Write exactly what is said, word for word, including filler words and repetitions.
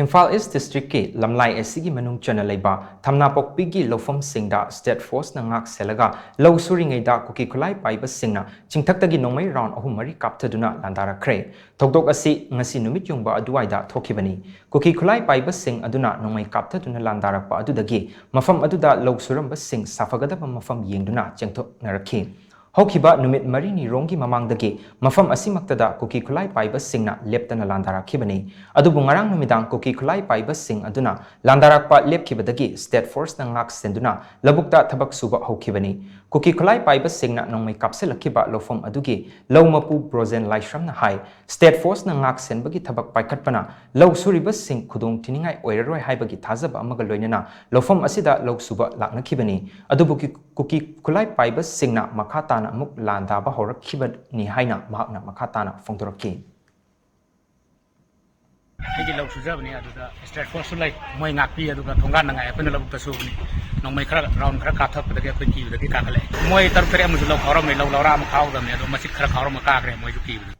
ꯏꯝꯐꯥꯜ ꯏꯁ ꯗꯤꯁꯇ꯭ꯔꯤꯛꯀꯤ ꯂꯝꯂꯥꯏ ꯑꯁꯤꯒꯤ ꯃꯅꯨꯡ ꯆꯟꯅ ꯂꯩꯕ ꯊꯝꯅꯥꯄꯣꯛꯄꯤꯒꯤ ꯂꯧꯐꯝꯁꯤꯡꯗ ꯁ꯭ꯇꯦꯠ ꯐꯣꯔꯁꯅ ꯉꯥꯛ ꯁꯦꯜꯂꯒ ꯂꯧ ꯁꯨꯔꯤꯉꯩꯗ ꯀꯨꯀꯤ ꯈꯨꯠꯂꯥꯏ ꯄꯥꯏꯕꯁꯤꯡꯅ ꯆꯤꯡꯊꯛꯇꯒꯤ ꯅꯣꯡꯃꯩ ꯔꯥꯎꯟ ꯑꯍꯨꯝ ꯃꯔꯤ ꯀꯥꯞꯊꯗꯨꯅ ꯂꯥꯟꯗꯥꯔꯛꯈ꯭ꯔꯦ꯫ ꯊꯧꯗꯣꯛ ꯑꯁꯤ ꯉꯁꯤ ꯅꯨꯃꯤꯠ ꯌꯨꯡꯕ ꯑꯗꯨꯋꯥꯏꯗ ꯊꯣꯛꯈꯤꯕꯅꯤ꯫ ꯀꯨꯀꯤ ꯈꯨꯠꯂꯥꯏ ꯄꯥꯏꯕꯁꯤꯡ ꯑꯗꯨꯅ ꯅꯣꯡꯃꯩ ꯀꯥꯞꯊꯗꯨꯅ ꯂꯥꯟꯗꯥꯔꯛꯄ ꯑꯗꯨꯗꯒꯤ ꯃꯐꯝ ꯑꯗꯨꯗ ꯂꯧ ꯁꯨꯔꯝꯕꯁꯤꯡ ꯁꯥꯐꯒꯗꯕ ꯃꯐꯝ ꯌꯦꯡꯗꯨꯅ ꯆꯦꯟꯊꯣꯛꯅꯔꯛꯈꯤ꯫ ꯍꯧꯈꯤꯕ ꯅꯨꯃꯤꯠ ꯃꯔꯤꯅꯤꯔꯣꯝꯒꯤ ꯃꯃꯥꯡꯗꯒꯤ ꯃꯐꯝ ꯑꯁꯤꯃꯛꯇꯗ ꯀꯨꯀꯤ ꯈꯨꯠꯂꯥꯏ ꯄꯥꯏꯕꯁꯤꯡꯅ ꯂꯦꯞꯇꯅ ꯂꯥꯟꯗꯥꯔꯛꯈꯤꯕꯅꯤ꯫ ꯑꯗꯨꯕꯨ ꯉꯔꯥꯡ ꯅꯨꯃꯤꯗꯥꯡ ꯀꯨꯀꯤ ꯈꯨꯠꯂꯥꯏ ꯄꯥꯏꯕꯁꯤꯡ ꯑꯗꯨꯅ ꯂꯥꯟꯗꯥꯔꯛꯄ ꯂꯦꯞꯈꯤꯕꯗꯒꯤ ꯁ꯭ꯇꯦꯠ ꯐꯣꯔꯁꯅ ꯉꯥꯛ ꯁꯦꯟꯗꯨꯅ ꯂꯧꯕꯨꯛꯇ ꯊꯕꯛ ꯁꯨꯕ ꯍꯧꯈꯤꯕꯅꯤ꯫ ꯀꯨꯀꯤ ꯈꯨꯠꯂꯥꯏ ꯄꯥꯏꯕꯁꯤꯡꯅ ꯅꯣꯡꯃꯩ ꯀꯥꯞꯁꯤꯜꯂꯛꯈꯤꯕ ꯂꯧꯐꯝ ꯑꯗꯨꯒꯤ ꯂꯧ ꯃꯄꯨ ꯕ꯭ꯔꯣꯖꯦꯟ ꯂꯥꯏꯁ꯭ꯔꯝꯅ ꯍꯥꯏ, ꯁ꯭ꯇꯦꯠ ꯐꯣꯔꯁꯅ ꯉꯥꯛ ꯁꯦꯟꯕꯒꯤ ꯊꯕꯛ ꯄꯥꯏꯈꯠꯄꯅ ꯂꯧ ꯁꯨꯔꯤꯕꯁꯤꯡ ꯈꯨꯗꯣꯡ ꯊꯤꯅꯤꯡꯉꯥꯏ ꯑꯣꯏꯔꯔꯣꯏ ꯍꯥꯏꯕꯒꯤ ꯊꯥꯖꯕ ꯑꯃꯒ ꯂꯣꯏꯅꯅ ꯂꯧꯐꯝ ꯑꯁꯤꯗ ꯂꯧ ꯁꯨꯕ ꯂꯥꯛꯅꯈꯤꯕꯅꯤ꯫ ꯑꯗꯨꯕꯨ ꯀꯤ-, ꯀꯨꯀꯤ ꯈꯨꯠꯂꯥꯏ ꯄꯥꯏꯕꯁꯤꯡꯅ ꯃꯈꯥ ꯇꯥꯅ ꯑꯃꯨꯛ ꯂꯥꯟꯗꯥꯕ ꯍꯧꯔꯛꯈꯤꯕꯅꯤ ꯍꯥꯏꯅ ꯃꯍꯥꯛꯅ ꯃꯈꯥ ꯇꯥꯅ ꯐꯣꯡꯗꯣꯔꯛꯈꯤ꯫ ꯑꯩꯒꯤ ꯂꯧ ꯁꯨꯖꯕꯅꯤ, ꯑꯗꯨꯗ ꯁ꯭ꯇꯦꯠ ꯐꯣꯔꯁꯁꯨ ꯂꯩ, ꯃꯣꯏ ꯉꯥꯛꯄꯤ, ꯑꯗꯨꯒ ꯊꯣꯡꯒꯥꯟꯗ ꯉꯥꯏ, ꯑꯩꯈꯣꯏꯅ ꯂꯧꯕꯨꯛꯇ ꯁꯨꯕꯅꯤ꯫ ꯅꯣꯡꯃꯩ ꯈꯔ ꯔꯥꯎꯟ ꯈꯔ ꯀꯥꯞꯊꯔꯛꯄꯗꯒꯤ ꯑꯩꯈꯣꯏ ꯀꯤꯕꯗꯒꯤ ꯀꯥꯈꯠꯂꯛꯑꯦ꯫ ꯃꯣꯏ ꯇꯔꯨꯛ ꯇꯔꯦꯠ ꯑꯃꯁꯨ ꯂꯧ ꯈꯥꯎꯔꯝꯃꯦ, ꯂꯧ ꯂꯧꯔꯥ ꯑꯃ ꯈꯥꯎꯗꯕꯅꯤ, ꯑꯗꯣ ꯃꯆꯤꯠ ꯈꯔ ꯈꯥꯎꯔꯝꯃ ꯀꯥꯈ꯭ꯔꯦ, ꯃꯣꯏꯁꯨ ꯀꯤꯕꯗ꯫